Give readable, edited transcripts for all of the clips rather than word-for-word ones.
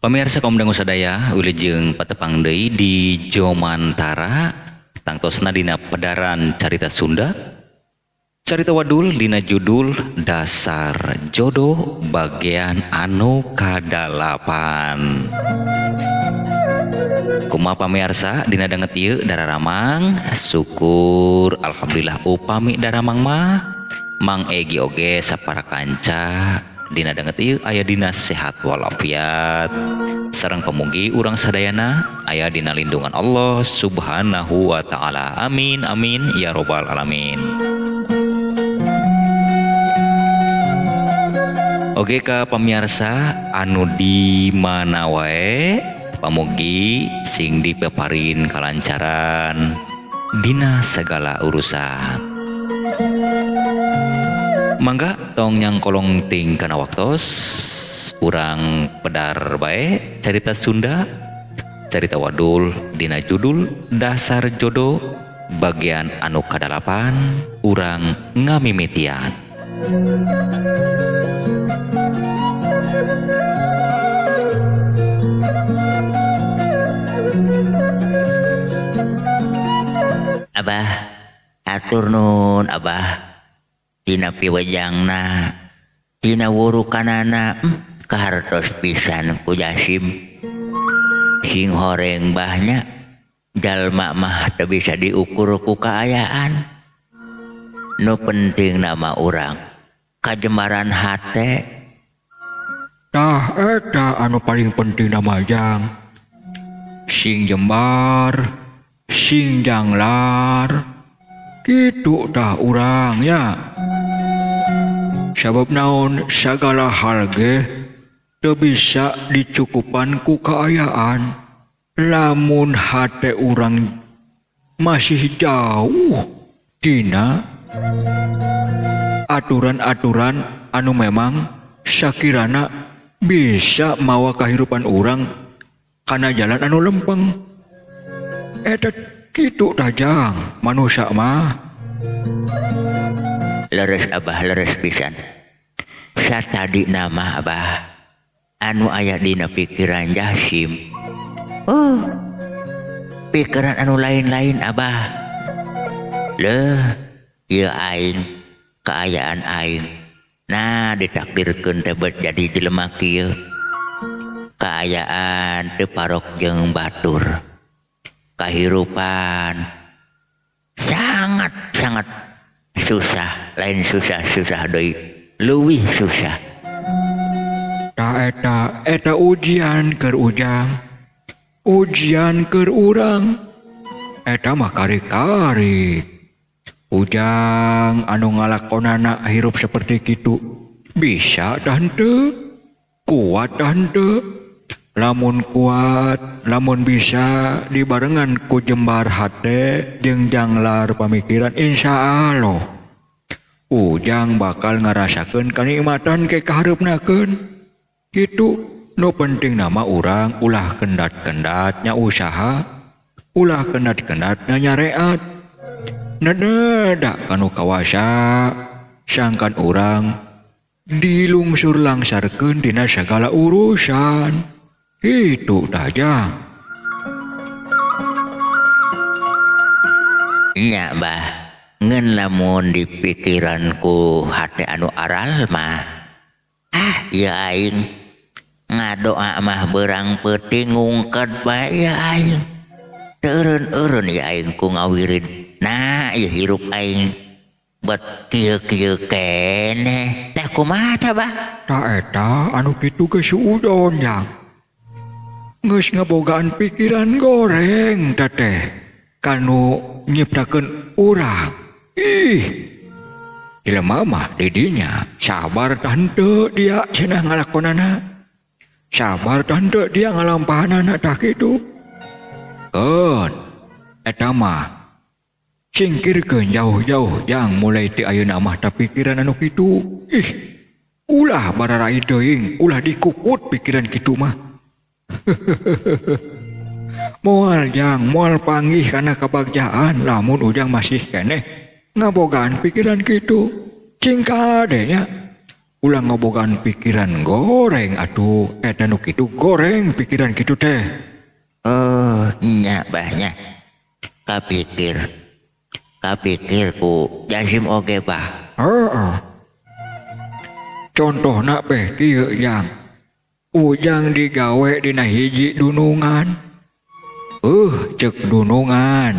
Pamirsa kaum dangu sadaya wilujeng patepang deui di Jomantara tangtosna dina pedaran carita Sunda. Carita wadul dina judul Dasar Jodoh bagian anu kadalapan. Kumaha pamirsa dina danget ieu dararamang, syukur alhamdulillah upami daramang mah Mang Egi oge sapara kanca dina danget ieu aya dina sehat walafiat sareng pamugi urang sadayana aya dina lindungan Allah Subhanahu wa taala. Amin amin ya robbal alamin. Oke ka pamirsa anu di mana wae pamugi sing dipaparin kalancaran dina segala urusan. Mangga tong nyangkolong ting kana waktos urang pedar bae carita Sunda carita wadul dina judul Dasar Jodoh bagian anu kadalapan urang ngamimitian. Abah atur nun abah tina piwejangna tina wurukanana kahartos pisan ku Jasim sing horeng bahnya jalma mah teu bisa diukur ku kaayaan nu penting nama urang kajemaran hate. Tah eta anu paling penting nama jang sing jembar sing janglar kitu tah urang ya. Sabab naon sagala hal ge teu bisa dicukupan ku kaayaan lamun hate urang masih jauh tina aturan-aturan anu memang sakirana bisa mawa kahirupan urang kana jalan anu lempeng. Eta kitu tah jang manusia mah. Leres abah leres pisan. Satadi nama abah anu aya dina pikiran Jasim. Oh, pikiran anu lain-lain abah. Leuh, ieu aing kaayaan aing. Nah, ditakdirkeun teh bet jadi jelema kieu. Kaayaan teu parok jeung batur. Kahirupan sangat sangat susah, lain susah-susah deui, leuwih susah. Ta eta eta ujian keur ujang, ujian keur urang. Eta mah kari-kari. Ujang anu ngalakonana hirup seperti kitu bisa tah henteu, kuat tah henteu. Lamun kuat, lamun bisa dibarengan ku jembar hate jeung janglar pamikiran insya Allah ujang bakal ngarasakeun kanikmatan ke kahareupnakeun. Kitu nu penting nama urang ulah kendat-kendatnya usaha, ulah kendat-kendatnya nyareat. Nededak kanu kawasa sangkan urang dilungsur langsarkeun dina sagala urusan. Itu dah jang. Nya bah, ngan lamun di pikiranku hate anu aral mah. Ah, ya aing ngadoa mah berang peuting ngungked bae ya aing. Teu eureun-eureun ya aing ku ngawirid. Nah, ieu hirup aing bet kieu-kieu keneh. Tah kumaha tah bah? Tah eta anu kitu ge suudon jang. Geus ngabogaan pikiran goreng teteh kanu nyiptakeun urang. Ih, jelema mah di dinya sabar tah henteu dia cenah ngalakonana. Sabar tah henteu dia ngalampahanana tah kitu. Keun eta mah singkirkeun jauh-jauh jang mulai ti ayeuna mah tah pikiran anu kitu. Ih, ulah bararai teuing, ulah dikukut pikiran kitu mah. Moal jang, moal panggih kana kabagjaan lamun ujang masih keneh ngabogaan pikiran kitu. Cing kade nya. Ulah ngabogaan pikiran goreng atuh eta nu kitu goreng pikiran kitu teh. Oh nya bah nya. Kapikir. Kapikir ku Jasim oge bah. Heeh. Contohna beh kieu Jang. Ujang digawe dina hiji dunungan. Cek dunungan.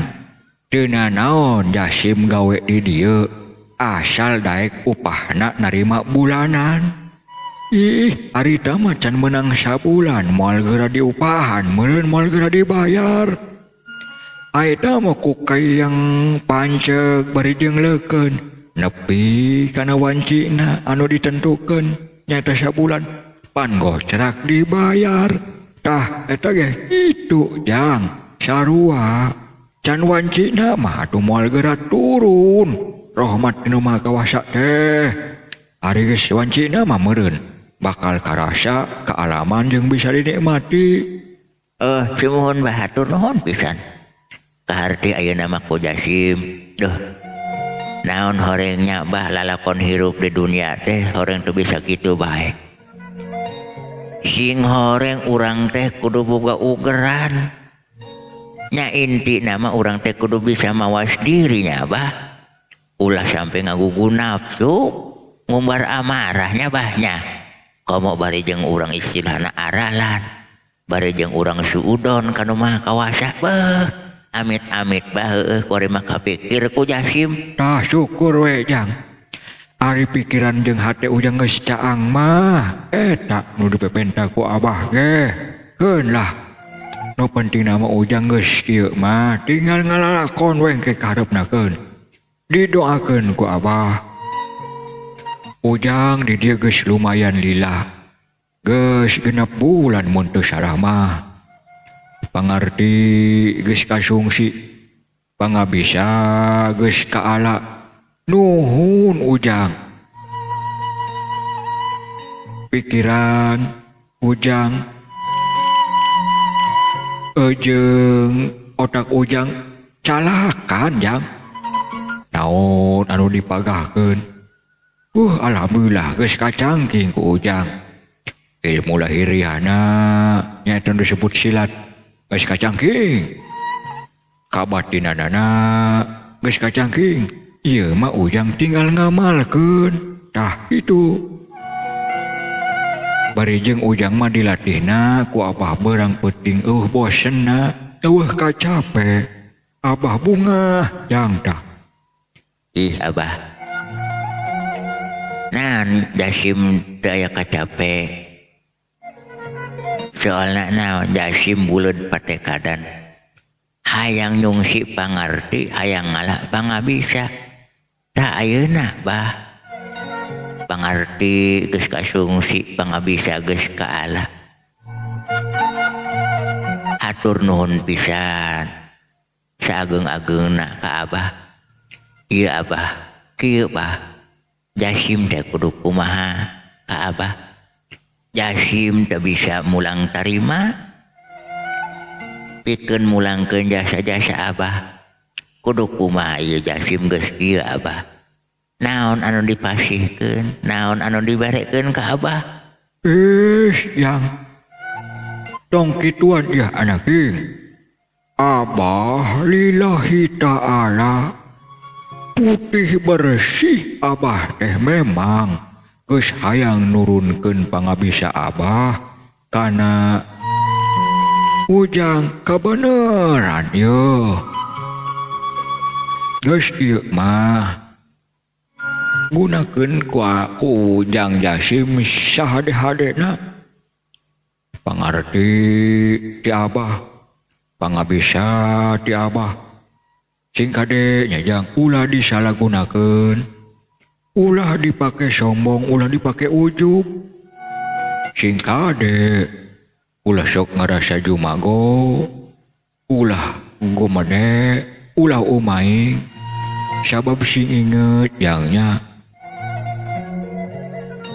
Teu nanaon Jasim gawe di dieu. Asal daek upahna narima bulanan. Ih, harita mah can menang sabulan moal geura diupahan, meureun moal geura dibayar. Aeta mah ku kayang panceg bari jeung leukeun. Nepi kana wancina anu ditentukeun nyaeta sabulan pan gocrak dibayar. Tah eta ge kitu Jang, sarua. Can wancina mah atuh moal geura turun. Rahmat nu Maha Kawasa teh. Ari geus wancina mah meureun bakal karasa kaalaman jeung bisa dinikmati. Sumuhun bah hatur nuhun pisan. Kaharti ayeuna mah ku Jasim. Duh. Naon horengnya bah lalakon hirup di dunia teh horeng teu bisa kitu bae. Sing horeng urang teh kudu boga ugeran. Nya intina mah urang teh kudu bisa mawas dirinya bah. Ulah sampai ngagugu nafsu ngumbar amarahnya bahnya. Komo bari jeung urang istilahna aralan, bari jeung urang suudon kanu Maha Kawasa beuh. Amit-amit bah heueuh kuari mah kapikir ku Jasim. Tah syukur we Jang. Ari pikiran jeung hate ujang geus caang mah eta nu dipepenta ku abah ge. Keun lah. Nu pentingna mah ujang geus kieu mah tinggal ngalalakon we engke kaharepna keun. Didoakeun ku abah. Ujang di dieu geus lumayan lila. Geus genep bulan mun teu salah mah. Pangarti geus kasungsi, pangabisa geus kaala. Nuhun Ujang. Pikiran Ujang jeung otak Ujang calakan Jang. Naon anu dipagahkeun. Alhamdulillah geus kacangking ku Ujang. Ilmu lahiriana nyaeta nu disebut silat geus kacangking. Kabatinanana geus kacangking. Ieu mah Ujang tinggal ngamalkeun. Tah itu. Bari jeung Ujang mah dilatihna ku abah berang peuting eueuh bosenna, eueuh kacape. Abah bungah Jang tah. Ih abah. Naon Jasim teu aya kacape. Soalna naon Jasim buleud patekadan. Hayang nyungsi pangarti, hayang ngalah pangabisa. Tah ayeuna bah. Pangarti geus kasungsi, pangabisa geus kaala. Hatur nuhun pisan. Saageng-ageungna ka abah. Ieu abah, kieu bah. Jasim teh kudu kumaha ka abah. Jasim teh bisa mulang tarima. Pikeun mulangkeun jasa-jasa abah. Kudu kumaha ieu Jasim geus kieu abah. Naon anu dipasihkeun, naon anu dibarekeun ka abah? Yang tong kituan ya anak ing. Abah lillahi ta'ala putih bersih abah teh memang geus hayang nurunkeun pangabisa abah kana Ujang kabeneran ye. Geus ieu mah gunakeun ku aku Ujang Jasim sahade-hadena. Pangarti ti abah, pangabisa ti abah. Sing kade nya Jang ulah disalahgunakeun. Ulah dipake sombong, ulah dipake ujub. Sing kade ulah sok ngarasa jumago, ulah gomene, ulah umaing. Sabab sing inget jangnya.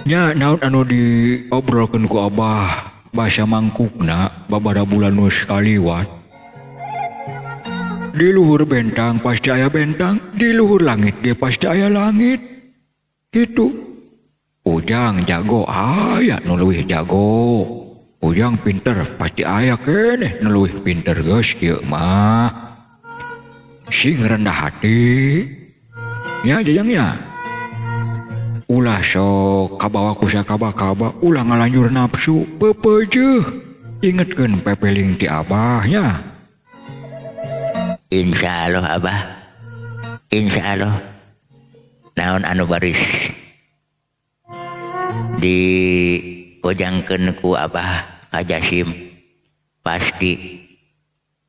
Nya naon anu diobrolkeun ku abah basa mangkukna babara bulan nu kaliwat. Di luhur bentang pasti aya bentang, di luhur langit ge pasti aya langit. Kitu. Ujang jago aya nu leuwih jago. Ujang pinter pasti aya keneh nu leuwih pinter geus ieu mah. Sing rendah hati. Nya Jajang nya. Ulah sok kabawa ku sakaba-kaba, ulah ngalanjur nafsu, peupeujeuh. Ingetkeun pepeling ti abah nya. Insyaallah abah. Insyaallah. Naon anu baris dikojangkeun ku abah ka Jasim pasti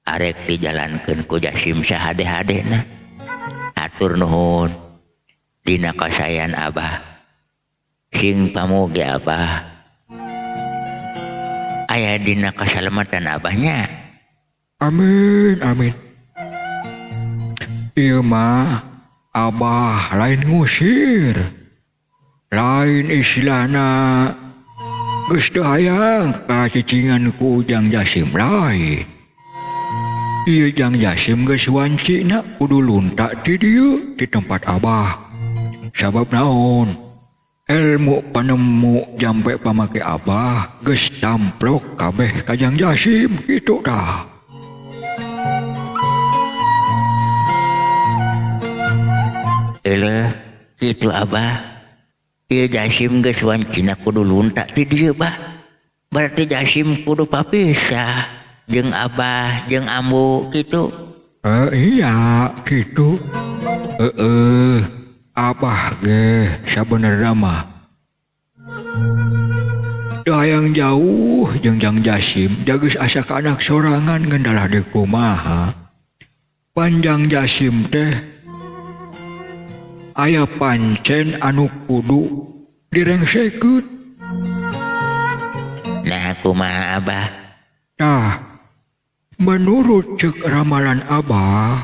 arek dijalankeun ku Jasim sahade-hadena. Atur nuhun dina kasayan abah. Sing pamuge abah aya dina kasalamatan abahnya. Amin amin. Ieu mah abah lain ngusir, lain istilahna geus teu hayang ka cicingan ku Ujang Jasim lain. Ieu Jang Jasim geus wancina kudu lunta ti dieu di tempat abah. Sabab naon? Ilmu panemu jampe pamake abah geus tamplok kabeh ka Jang Jasim kitu tah. Eleh, kitu abah. Ieu Jasim geus wancina kudu lunta ti dieu bah. Berarti Jasim kudu papisah jeung abah jeung ambu kitu. Iya kitu. Heeh, abah ge sabenerna mah teu hayang jauh jeung Jang Jasim, jageus asa ka anak sorangan ngendalah deui kumaha. Panjang Jasim teh aya pancen anu kudu direngsekeun. Nah kumaha abah? Tah, menurut cek ramalan abah,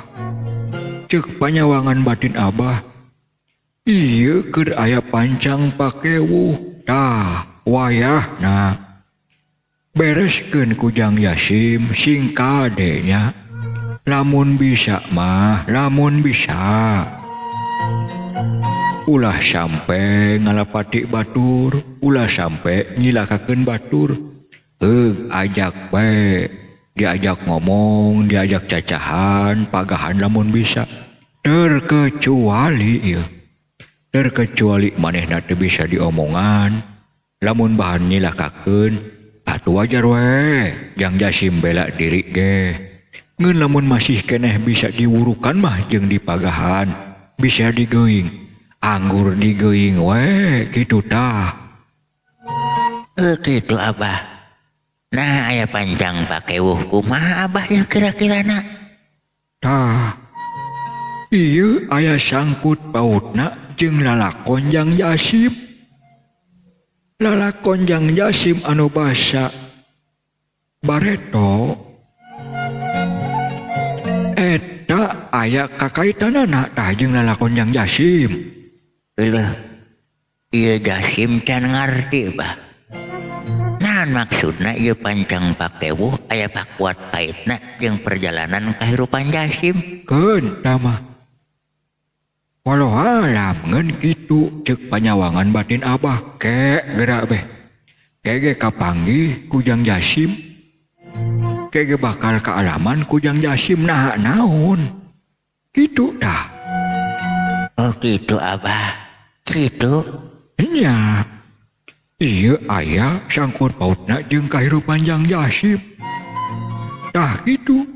cek panyawangan batin abah, ieu keur aya pancang pakewuh. Tah, wayahna bereskeun ku Jang Jasim sing kade nya. Lamun bisa mah, lamun bisa. Ulah sampe ngalapati batur, ulah sampe nyilakakeun batur. Heug ajak bae, diajak ngomong, diajak cacahan, pagahan lamun bisa. Terkecuali ieu. Terkecuali manehna teu bisa diomongan, lamun bahan nyilakakeun, atuh wajar we, Jang Jasim bela diri ge. Ngeun lamun masih keneh bisa diwurukan mah jeung dipagahan, bisa digeuing. Anggur digeuing we kitu tah. Kitu abah. Nah aya panjang pakewuh kumaha abahnya kira-kirana? Tah, ieu aya sangkut pautna jeung lalakon Jang Jasim. Lalakon Jang Jasim anu basa bareto eta aya kakaitanana tah jeung lalakon Jang Jasim. Eleuh, ieu Jasim can ngarti bah. Naon maksudna ieu pancang pakewuh aya pakuat paitna jeung perjalanan kahirupan Jasim? Keun tah mah. Walau alam ngeun kitu cek panyawangan batin abah ke gerak beh. Kege kapanggih ku Jang Jasim. Kege bakal kaalaman ku Jang Jasim naha naon. Kitu tah. Oh kitu abah. Kitu. Nya. Ieu aya sangkut pautna jeung kahirupan Jang Jasim. Tah kitu.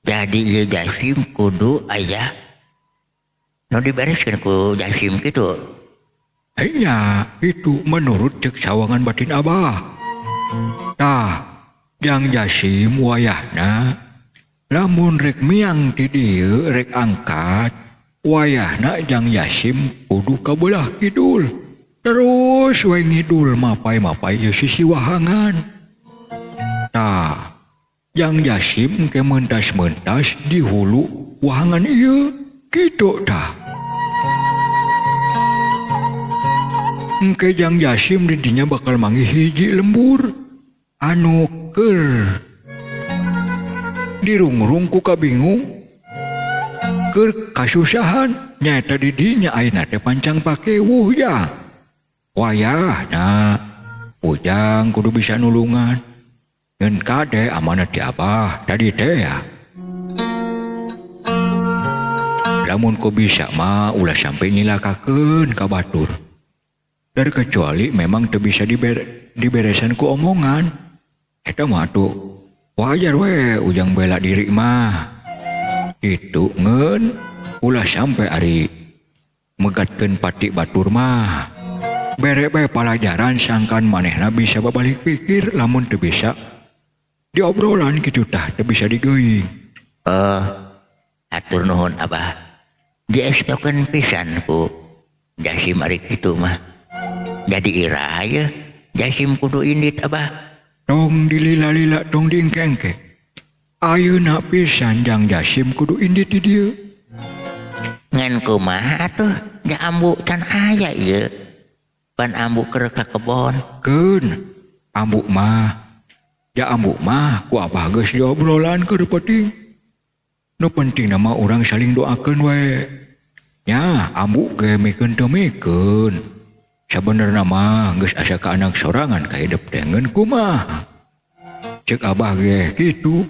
Jadi ieu Jasim kudu aya nu dibereskeun ku Jasim kitu. Nya, itu menurut cek sawangan batin abah. Tah, Jang Jasim wayahna lamun rek miang ti dieu rek angkat, wayahna Jang Jasim kudu ka beulah kidul. Terus we ngidul mapai-mapai ieu sisi wahangan. Tah, Jang Jasim ke mentas-mentas di hulu wahangan ieu kitu tah. Engke Jang Jasim di dinya bakal manggih hiji lembur anu keur dirungrung ku kabingung. Keur kasusahan nyaeta di dinya ayeuna teh pancang pakewuh ya. Wayahna Ujang kudu bisa nulungan. Ngan kade amanat ti Abah tadi teh ya. Lamun ku bisa mah ulah sampai nyilakakeun ka batur. Terkecuali memang teu bisa diberesan ku omongan. Eta mah atuh wajar we Ujang bela diri mah. Kitu ngeun ulah sampai ari megatkeun pati batur mah. Bere bae palajaran sangkan manehna bisa babalik pikir lamun teu bisa diobrolan kitu tah teu bisa digeuing. Atur nuhun Abah. Diestokeun pisan ku Jasim ari kitu mah. Jadi iraha ye Jasim kudu indit Abah. Tong dilila-lila tong diengke-engke. Ayeuna pisan jang Jasim kudu indit di dieu. Ngan kumaha atuh ja ambu can aya ieu. Pan ambu keur ka kebon. Keun ambu mah. Ja ambu mah ku Abah geus diobrolan keur penting. Nu penting mah urang saling doakeun we. Nya ambu ge mikeun teu mikeun. Sabenerna mah geus asa ka anak sorangan kahidep teh ngeun kumaha. Ceuk Abah ge kitu.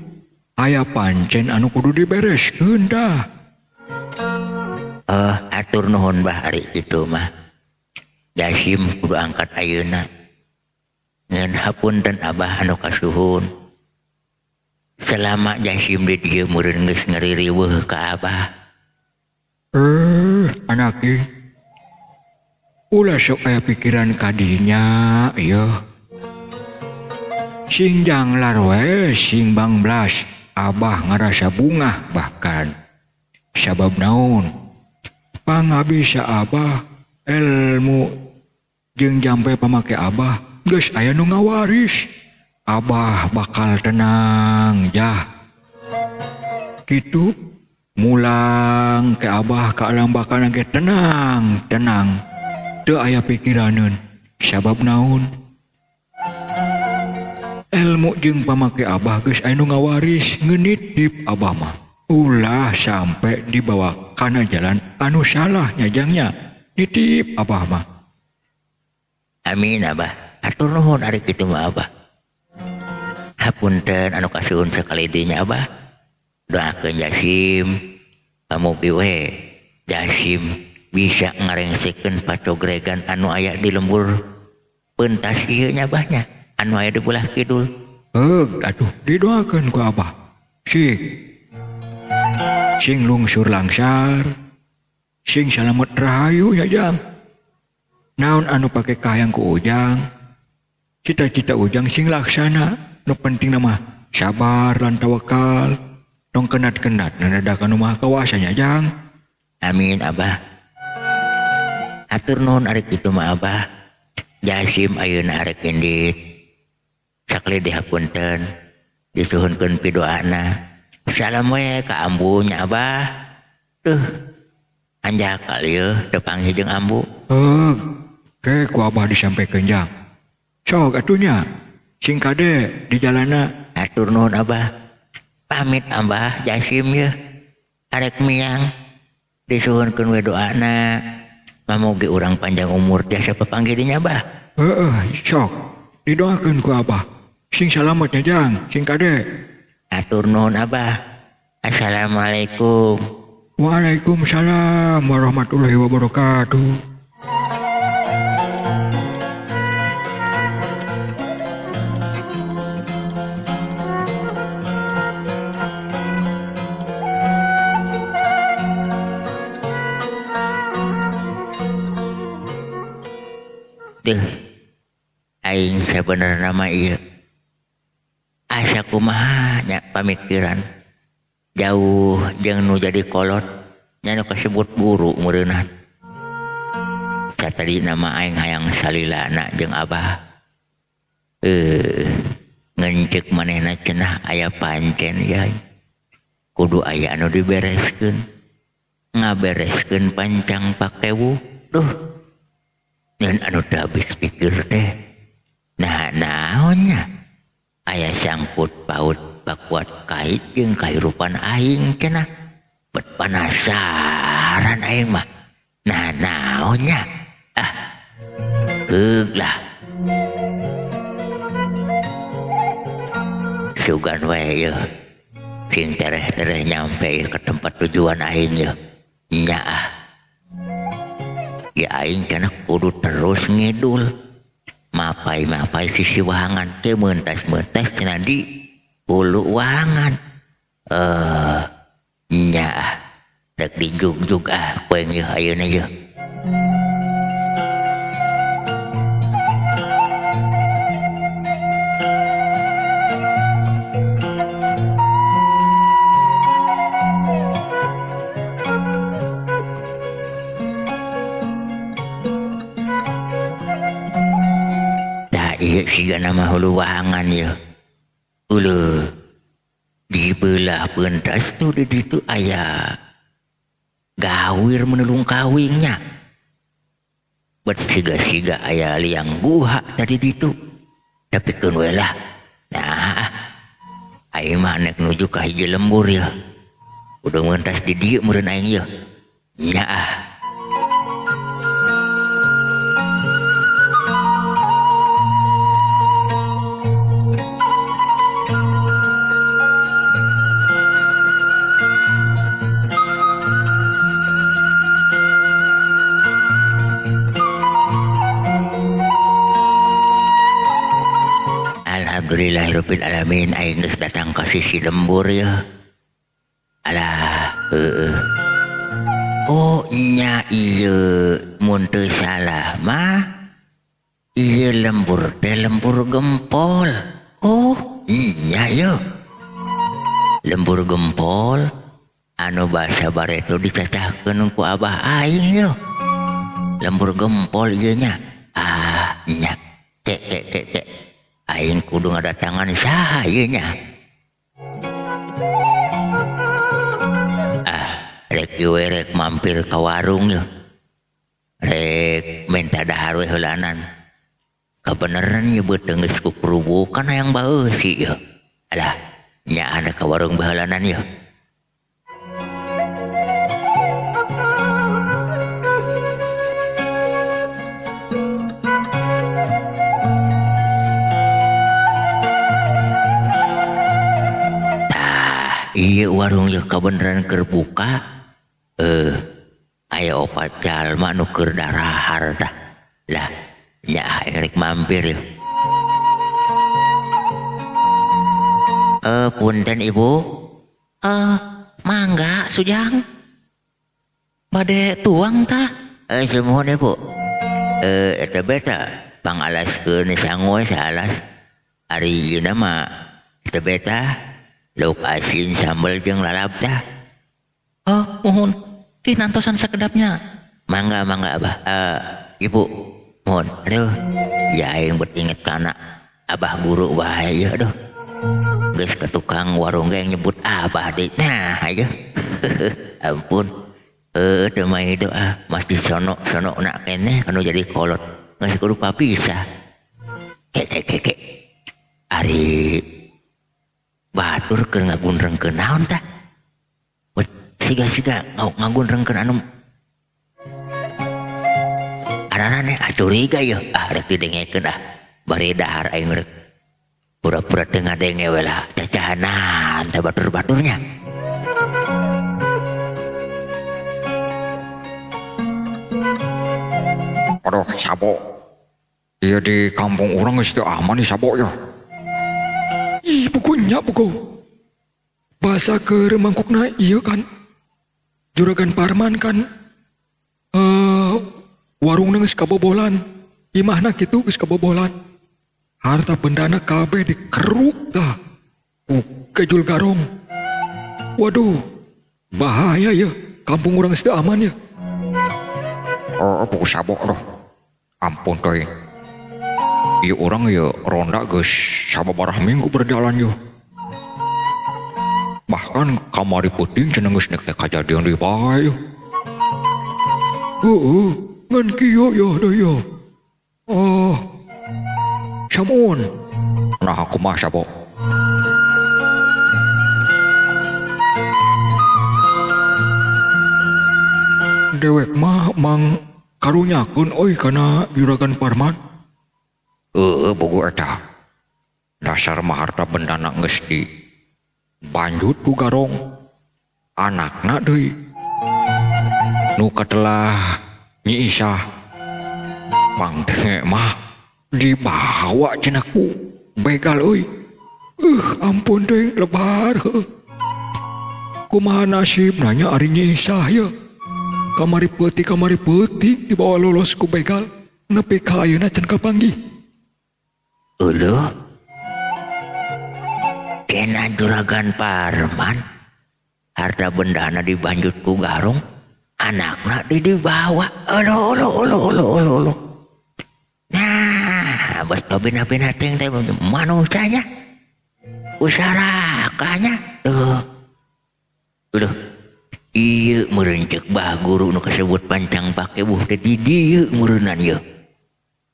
Aya pancen anu kudu dibereskeun tah. Atur nuhun Bah ari kitu mah. Jasim kudu angkat ayeuna. Ngan hapunten Abah anu kasuhun. Selama Jasim di dieu meureun geus ngaririweuh ka Abah. Anak ieu. Ulah sok aya pikiran kadinya ieu. Sing janglar we sing bangblas Abah ngarasa bungah bahkan. Sabab naon? Pangabisa Abah ilmu jeung jampe pamake Abah geus aya nu ngawaris. Abah bakal tenang jah. Kitu mulang ke Abah ka alam bakal ge tenang tenang. Teu aya pikiraneun sabab naon? Ilmu jeung pamake Abah geus aya nu ngawaris ngeunitip Abah mah. Ulah sampai dibawa kana jalan anu salah nyajangnya. Nitip Abah mah. Amin Abah. Atur nuhun ari kitu mah Abah. Hapunten anu kasuhun sakali deui nya Abah. Doakeun Jasim pamugi we Jasim bisa ngarengsekeun pacogregan anu aya di lembur pentas ieu nya Abah nya anu aya di belah kidul. Heug atuh didoakeun ku Abah. Sing sing lungsur langsar. Sing salamet rahayu ya Jang. Naon anu pake kahayang ku Ujang. Cita-cita Ujang sing laksana. Nu penting mah sabar lan tawakal. Tong kenat-kenat nadakan nu maha kawasa nya Jang. Amin Abah. Atur nuhun ari kitu mah Abah. Jasim ayeuna arek indit. Sakali dihapunten disuhunkeun pidoana. Salam we ka ambu nya Abah. Tuh anjakal ieu teu panggih jeung ambu. Heug, ke ku Abah disampaikan Jang. Sok atuh nya. Sing kade di jalana. Atur nuhun Abah. Pamit Abah Jasim ye. Arek miang disuhunkeun we doana. Mamugi urang panjang umur tiasa papanggih di nya Abah. Heeh, sok. Didoakeun ku Abah. Sing salamet nya Jang, sing kade. Atur nuhun Abah. Assalamualaikum. Waalaikumsalam warahmatullahi wabarakatuh. Duh, aing sabenerna mah ieu. Asa kumaha nya pamikiran. Jauh jeung nu jadi kolot nya nu kasebut guru meureunnan. Satadina mah aing hayang salilana jeung Abah. Ngeunceuk manehna cenah aya pancen ya. Kudu aya anu dibereskeun. Ngabereskeun pancang pakewu. Duh. Ngan anu teu habis pikir teh. Nah naonnya? Aya sangkut paut bakuat kait jeung kahirupan aing cenah. Bet penasaran aing mah. Nah naonnya? Ah. Heug lah. Sugan wae yeuh. Sing tereh-tereh nyampe ke tempat tujuan aing yeuh. Nya ah. Ya aing cenah kudu terus ngidul. Mapai-mapai sisi wahangan teh mentas-mentas cenah di hulu wahangan. Nya ah. Rek dijugjug ah poeng yeuh ayeuna yeuh. Siga nama hulu wahangan ya. Ulu di belah pentas tuh di ditu aya gawir menulung kawingnya. Bet siga-siga aya liang guha tadi ditu. Tapi keun we lah. Nah, aing mah nek nuju ka hiji lembur ya. Udah mentas di dieu meureun aing ya. Nya ah. Alhamdulillahirabbil alamin aing geus datang ka sisi lembur ya. Alah, heueuh. Oh nya ieu mun teu salah mah ieu lembur teh lembur gempol. Oh, nya ieu. Lembur gempol anu basa bareto dicacahkeun ku abah aing yo. Lembur gempol ieu nya. Ah, nya. Ke ke ke ke. Aing kudu ngadatangan saha ieu nya. Ah, rek ieu rek mampir ka warung yeuh. Rek minta dahar we heulanan. Kabeneran ieu beuteung geus kukurubukan hayang baeusi yeuh. Alah, nya ada ka warung baheulanan yeuh. Iya warung yeuh kabeneran keur buka. Aya opat jalma nu keur darahar tah. Lah, nya aing rek mampir yeuh. Punten ibu. Mangga Sujang. Bade tuang tah. Sumuhun ibu. Eta beta pangalaskeun sangu saalas. Ari ieu mah eta beta lauk asin sambal jeung lalap tah. Oh, muhun. Ki nantosan sakedapnya. Mangga mangga abah. Ibu, mohon. Aduh, ya aing bet inget kana abah guru wae ya aduh. Geus ke tukang warung ge nyebut abah deui. Nah, ayo. Ampun. Teu mah itu ah, masih sono-sono nak keneh anu jadi kolot. Geus kudu papisah. Ke ke ke ke. Ari batur keur ngagundrengkeun naon tah? Siga-siga ngagundrengkeun anu aranane ah curiga yeuh. Ah rek didengekeun ah. Bari dahar aing rek pura-pura teu ngadenge we lah cacahanan teh batur-baturnya. Aduh sabo. Ieu di kampung urang geus teu aman nih sabo yeuh. Ih, bukunya buku. Bahasa keur mangkukna ieu kan. Juragan Parman kan. Warungna geus kabobolan. Imahna kitu geus kabobolan. Harta bendana kabeh dikeruk tah. Ku kejul garong. Waduh, bahaya ya. Kampung urang geus teu aman ya. Oh, buku sabo roh. Ampun teuing. Ieu urang ieu ronda geus sababaraha minggu berjalan yo. Bahkan kamari peuting cenah geus nek kajadian deui bae yo. Heueuh, ngan kieu yo deui yo. Oh. Samun. Nah kumaha sabo? dewek mah mang karunyakeun euy kana Juragan Parman. Heueuh bogo eta. Dasar mah harta bendana geus di banjut ku Garong. Anakna deui nu katelah Nyi Isah pangdenge mah dibawa cenah ku begal euy. Ampun teh lebar. Kumaha nasibna nya ari Nyi Isah ye. Kamari peuting dibawa lolos ku begal nepi ka ayeuna can kapanggih. Euleuh. Cenah Juragan Parman harta bendana dibanjut ku Garong, anakna dibawa. Euleuh euleuh euleuh euleuh euleuh. Nah, bos pabina-bina teh teh manusianya. Usarakanya tuh. Udah, ieu meureun ceuk bah guru nu kasebut pancang pakebuh teh di dieu meureunan ieu.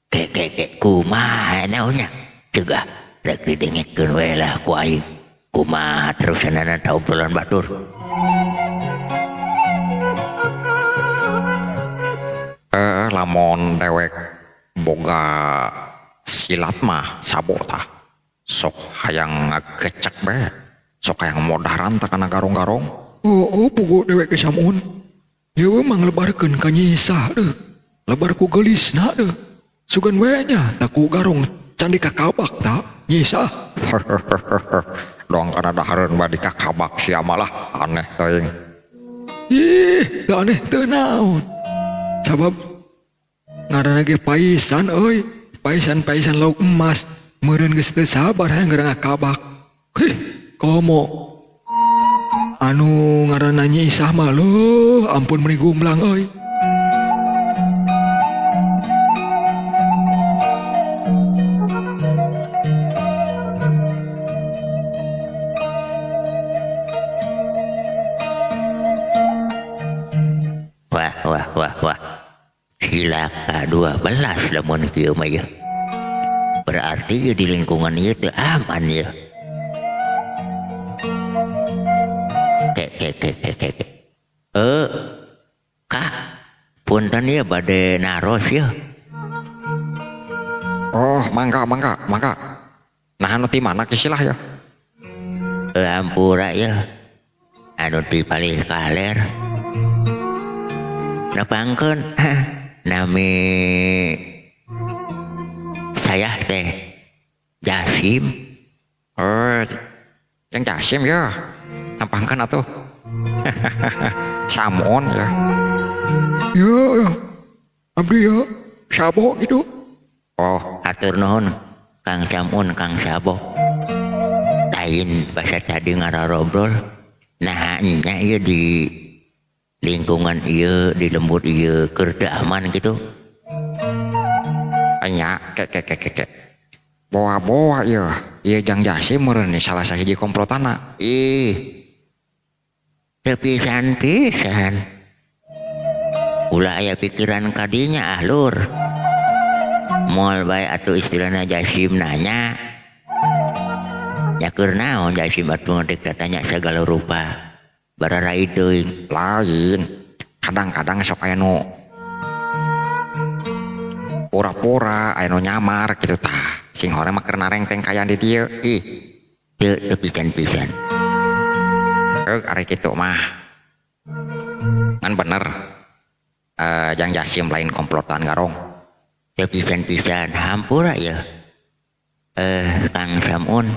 Ke ke ke kumaha naonnya? Cegah rek didengekeun we lah ku aing. Kumaha terusanana ta obrolan batur. Lamun dewek boga silat mah sabo tah. Sok hayang ngagecek bae. Sok hayang modaran tah kana garong-garong. Oh, pugu dewek ke Samun. Ieu mah ngelebarkeun ka Nyi Isah deuh. Lebar ku geulisna deuh. Sugan we nya tak ku Garong can dikakabak ta Nyi Isah. Doang kana dahareun bae dikakabak sia malah aneh teuing. Ih, teu aneh teu naon. Sabab ngaranna ge paisan euy, paisan-paisan lauk emas. Meureun geus teu sabar hayang geura ngakabak. Hih, komo anu ngaranna Nyi Isah mah leuh ampun meuni gumblang euy. Wah wah wah wah. Cilaka 12 lamun kieu mah ieu. Berarti di lingkungan ieu teu aman ieu. Ke ke ke ke ke. Kak, punten ieu bade naros ieu. Oh, mangga mangga mangga. Nah anu ti mana kisilah ya? Ampura ieu. Anu ti palih kaler. Nepangkeun nami saya teh Jasim. Oh, yang Jasim ya. Nepangkeun atuh. Samon ya. Ya, ya. Abdi ya. Sabo gitu. Oh, atur nuhun Kang Samun, Kang Sabo. Lain basa tadi ngararobrol. Nah, nya ieu di lingkungan ieu, di lembur ieu keur teu aman gitu. Nya ke ke ke ke ke. Boa-boa ieu. Ieu Jang Jasim meureun salah sahiji komplotanna. Ih. Teu pisan-pisan. Ulah aya pikiran kadinya ah lur. Moal bae atuh istilahna Jasim nanya. Nya keur naon Jasim atuh ngetik tanya segala rupa. Bararai teuing. Lain. Kadang-kadang sok aya nu pura-pura aya nu nyamar kitu tah. Sing hore mah keur narengteng kaya di dieu. Ih, teu teu pisan-pisan. Heug ari kitu mah. Ngan bener. Jang Jasim lain komplotan Garong. Teu pisan-pisan hampura ya. Kang Samun.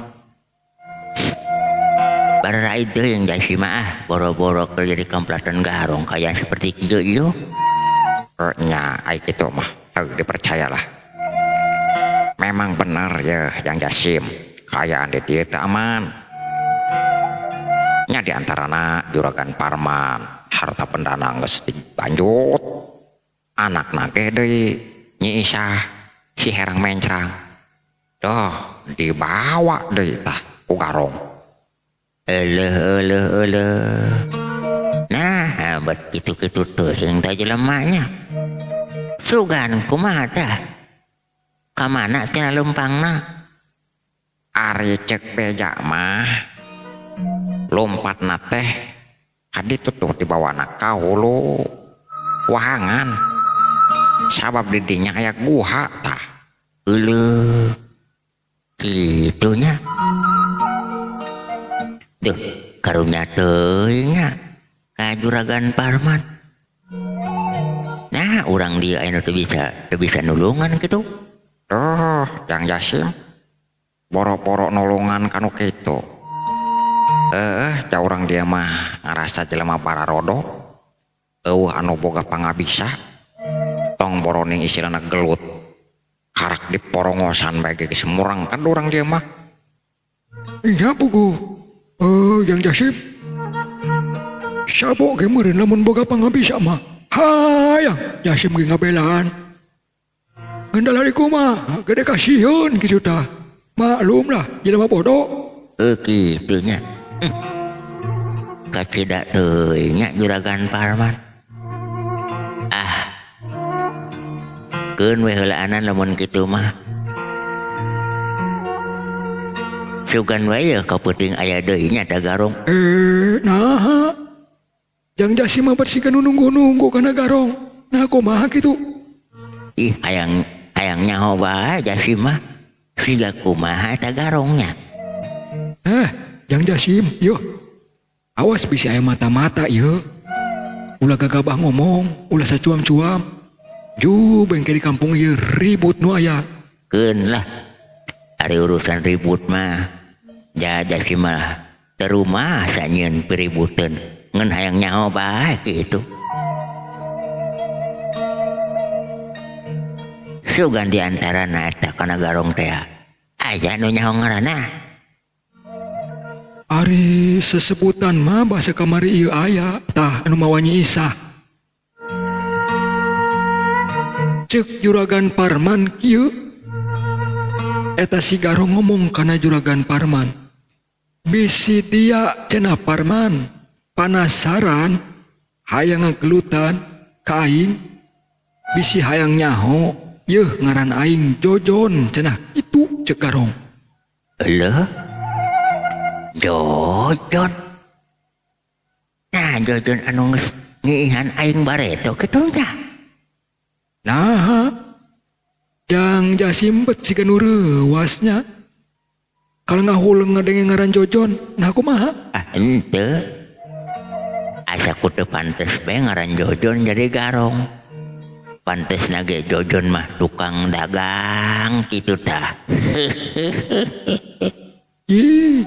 Bararai teuing Jasim ah boro-boro keur jadi komplotan Garong kaya seperti kieu ieu. Nya ai kitu mah. Heug dipercayalah. Memang bener ya Jang Jasim. Kayaan di dieu teu aman. Nya di antarana Juragan Parman, harta bendana geus dibanjut. Anakna ge deui Nyi Isah si herang mencrang. Doh dibawa deui tah ku Garong. Eleuh eleuh eleuh. Nah, bet kitu-kitu teuing teh jelemanya. Sugan kumaha tah? Ka mana cenah leumpangna? Ari cek beja mah lompatna teh kaditu tuh dibawana ka hulu. Wahangan. Sabab di dinya aya guha tah. Euleuh. Kitu nya. Duh, karunya teuing nya ka Juragan Parman. Nah, urang dia anu teu bisa nulungan kitu. Duh, Jang Jasim. Boro-boro nulungan kanu kitu. Ca urang dia mah ngarasa jelema bararodo. Eueuh anu boga pangabisa. Tong boroning istilahna gelut. Karak diporongosan bae geus murang kan urang dia mah. Iya pugu. Jang Jasim. Sabo ge meureun lamun boga pangabisa mah. Hayang Jasim ge ngabelaan. Ngendalari kumaha gede kasieun kitu tah. Maklum lah jelema bodoh. Kitu nya. Kacida teuing nya Juragan Parman. Ah. Keun we heulaanan lamun kitu mah. Sugan we yeuh kapeuting aya deui nya ta garong. Naha. Jang Jasim mah bersikeun nunggu-nunggu kana garong. Nah kumaha kitu? Ih, hayang nyaho bae Jasim mah. Siga kumaha eta garongnya. Jang Jasim, yeuh. Awas bisi aya mata-mata yeuh. Ulah gagabah ngomong, ulah sacuam-cuam. Ju bengke di kampung ieu ribut nu aya. Keun lah. Ari urusan ribut mah Jasim mah teu rumah sanyieun piributeun. Ngan hayang nyaho bae kitu. Sugan di antarana eta kana garong teh aya nu nyaho ngaranna. Ari sesebutan mah bahasa kamari ieu aya tah anu mawa Nyi Isah. Ceuk Juragan Parman kieu. Eta si garong ngomong kana Juragan Parman. Bisi dia cenah Parman panasaran hayang ngagelutan ka aing, bisi hayang nyaho yeuh ngaran aing Jojon cenah kitu ceuk garong. Euleuh. Jojon. Nah, Jojon anu geus nyiihan aing bareto kitu tah. Nah, Jang Jasim bet siga nu reuasnya. Kalau ngahuleng ngadenge ngaran Jojon, nah kumaha? Ah, henteu. Asa ku teu pantes bae ngaran Jojon jadi garong. Pantes nage Jojon mah tukang dagang kitu tah. Ih.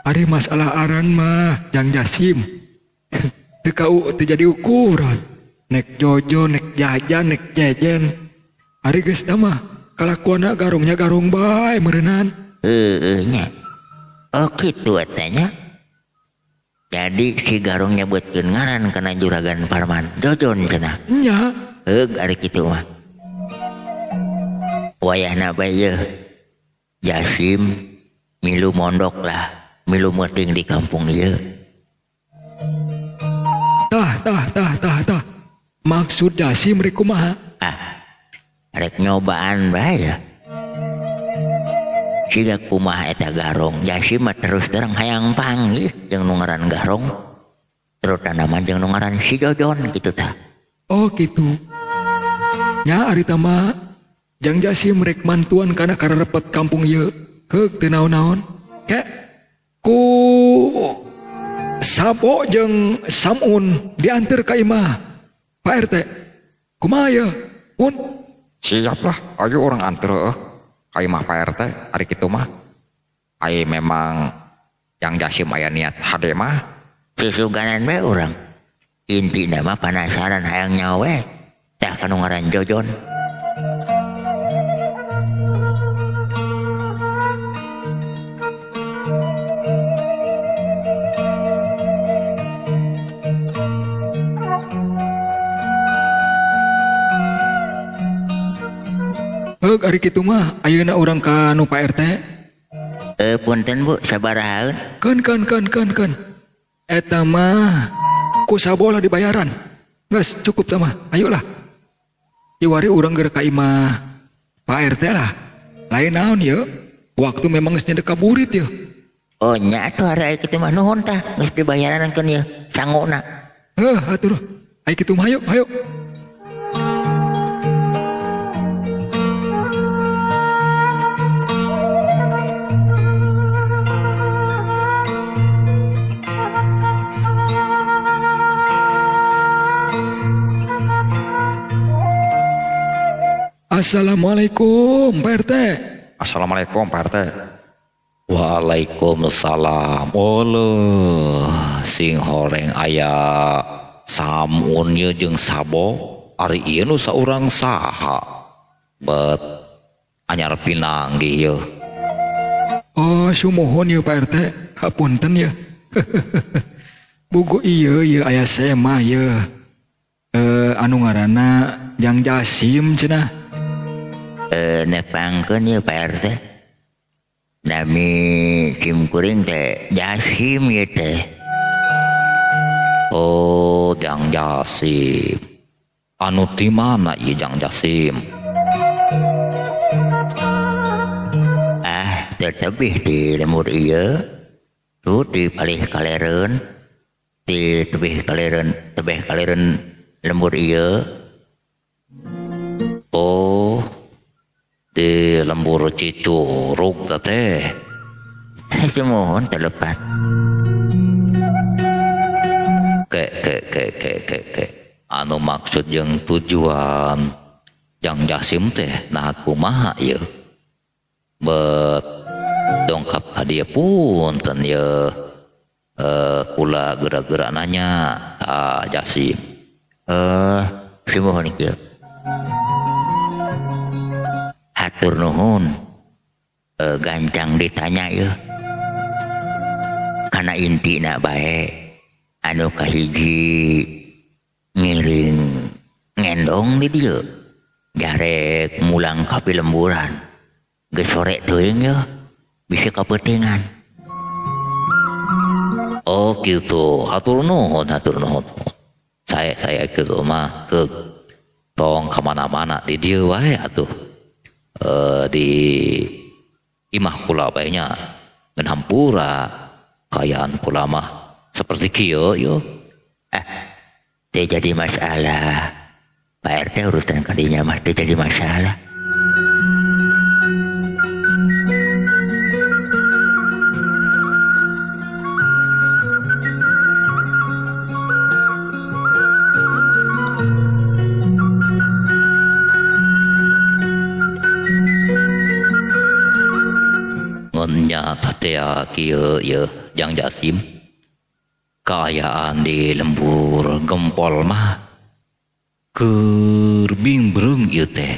Ari masalah aran mah Jang Jasim. Teu kau teu jadi ukuran. Nek Jojo, nek jajan, nek jejen. Ari geus tah mah kalakuanna garongnya garong bae meureunnan. Heueuh nya. Oh kitu eta nya. Jadi si garong nyebutkeun ngaran kana Juragan Parman. Jojon cenah. Nya. Heug ari kitu mah. Wayahna bae yeuh. Jasim milu mondok lah, milu meuting di kampung ieu. Tah tah tah tah tah. Maksud Jasim rek kumaha? Ah, rek nyobaan bae ya. Siga kumaha eta garong, Jasim mah terus terang hayang panggih jeung nu ngaran garong. Terutama mah jeung nu ngaran si Jojon kitu tah. Oh kitu. Nya ari tah mah Jang Jasim rek mantuan kana kararepet kampung ieu. Heug teu naon-naon. Ke ku Sabo jeung Samun dianteur ka imah Pak RT. Kumaha ye? Un? Siap lah, ayo orang anter ka imah Pak RT ari kitu mah. Ai memang Jang Jasim aya niat hade mah. Susuganan bae urang. Intina mah panasaran hayang nyaho we. Tah kanu ngaran Jojon. Heug ari kitu mah ayeuna urang ka nu Pak RT. Punten Bu, sabarahaeun? Keun keun keun keun keun. Eta mah ku sabola dibayaran. Geus cukup tah mah, ayolah. Iwari urang geura ka imah Pak RT lah. Lain naon yeuh? Waktu memang geus nyedek ka burit yeuh. Oh nya atuh ari kitu mah nuhun tah, geus dibayaran keun yeuh sanguna. Heuh atuh. Ai kitu mah hayo hayo. Assalamualaikum Pak RT. Assalamualaikum Pak RT. Waalaikumsalam. Oleh sing horeng aya Samun ye jeung Sabo ari ieu nu saurang saha bet anyar pinanggih ye. Oh sumuhun ye Pak RT, hapunten ye. Buku ieu ye aya semah ye. Anu ngaranna Jang Jasim cenah. Nepangkeun ye Pak RT. Nami kim kuring teh Jasim ye teh. Oh, Jang Jasim. Anu ti mana ieu Jang Jasim? Ah, tetebih di lemur ieu. Tuh di palih kalereun. Di tebih kalereun, tebih kalereun lembur ieu. Oh, di lembur Cicurug teh. Sumuhun terlepat. Ke ke ke ke ke ke. Anu maksud jeung tujuan Jang Jasim teh nah kumaha ieu? Bet dongkap ka dieu punten ieu. Kula geura-geura nanya ah Jasim. Sumuhun kieu. Hatur nuhun. Gancang ditanya ieu. Kana intina bae anu kahiji ngiring ngendong di dieu jarek mulang ka pilemburan geus sore teuing yeuh bisa kapeutingan. Oh gitu, hatur nuhun, hatur nuhun. Saya kitu mah ke tong kamana-mana di dieu wae atuh. Di imah kula bae nya ngan hampura kayaan kula mah seperti kieu yo. Teu jadi masalah. Pak RT urutan kadinya mah teu jadi masalah. Ngan nya kieu ye Jang Jasim. Kaayaan di lembur gempol mah keur bingbrung ieu teh,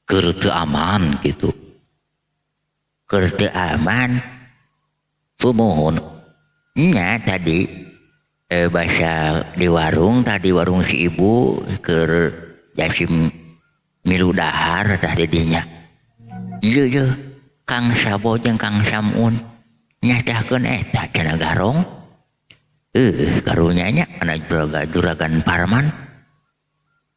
keur teu aman gitu. Keur teu aman? Sumuhun. Nya tadi bahasa di warung tadi warung si ibu keur Jasim milu dahar tah di dinya. Ieu ye Kang Sabo jeung Kang Samun nyatahkeun eta cenah garong. Karunya nya kana juragan Parman.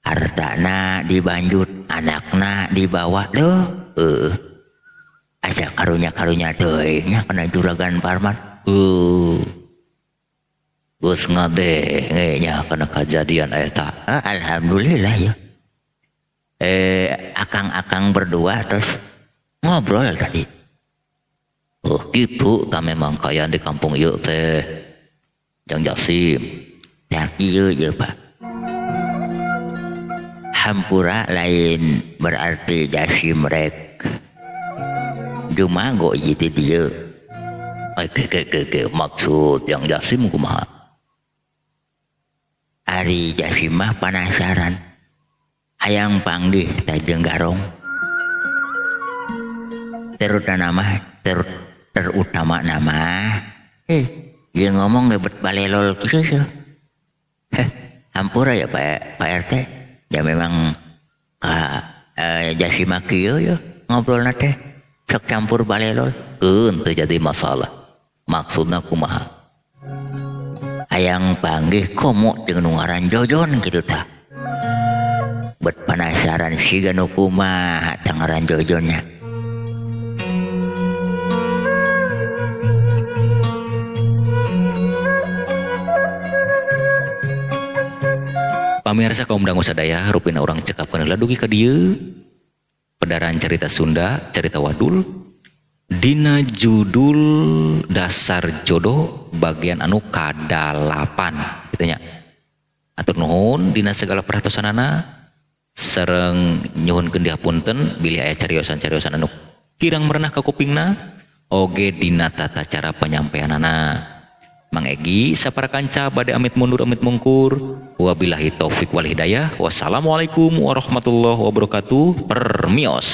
Hartana dibanjut, anakna dibawa deuh. Asa karunya-karunya teuing nya kana juragan Parman. Geus ngadenge nya kana kajadian eta. Alhamdulillah ya. Akang-akang berdua terus ngobrol tadi. Oh gitu, ta memang kaya di kampung ieu teh. Jang Jasim. Tah ieu ye Pak. Hampura lain berarti Jasim rek jumago ieu di dieu. Ke maksud Jang Jasim kumaha? Ari Jasim mah panasaran. Hayang panggih tah jeung garong. Terutama nama dia ngomong ngebet balelol gitu. Hampura ya Pak RT. Ya memang ka Jasim kieu ya ngobrolna teh sok campur balelol. Keun teu jadi masalah. Maksudna kumaha? Hayang panggih komo jeung nu ngaran Jojon kitu tah. Bet panasaran siga nu kumaha tah ngaran Jojonnya. Pamirsa kaum dangu sadaya rupina urang cekapkeun heula dugi ka dieu pedaran cerita Sunda, cerita wadul dina judul Dasar Jodoh bagian anu kadalapan kitu nya. Atur nuhun dina segala perhatosanana sareng nyuhunkeun dihapunten bilih aya cariosan-cariosan anu kirang merenah ka kupingna oge dina tata cara penyampaianana. Mang Egi sapara kanca bade amit mundur amit mungkur. Wabillahi taufik wal hidayah. Wassalamualaikum warahmatullahi wabarakatuh. Permios.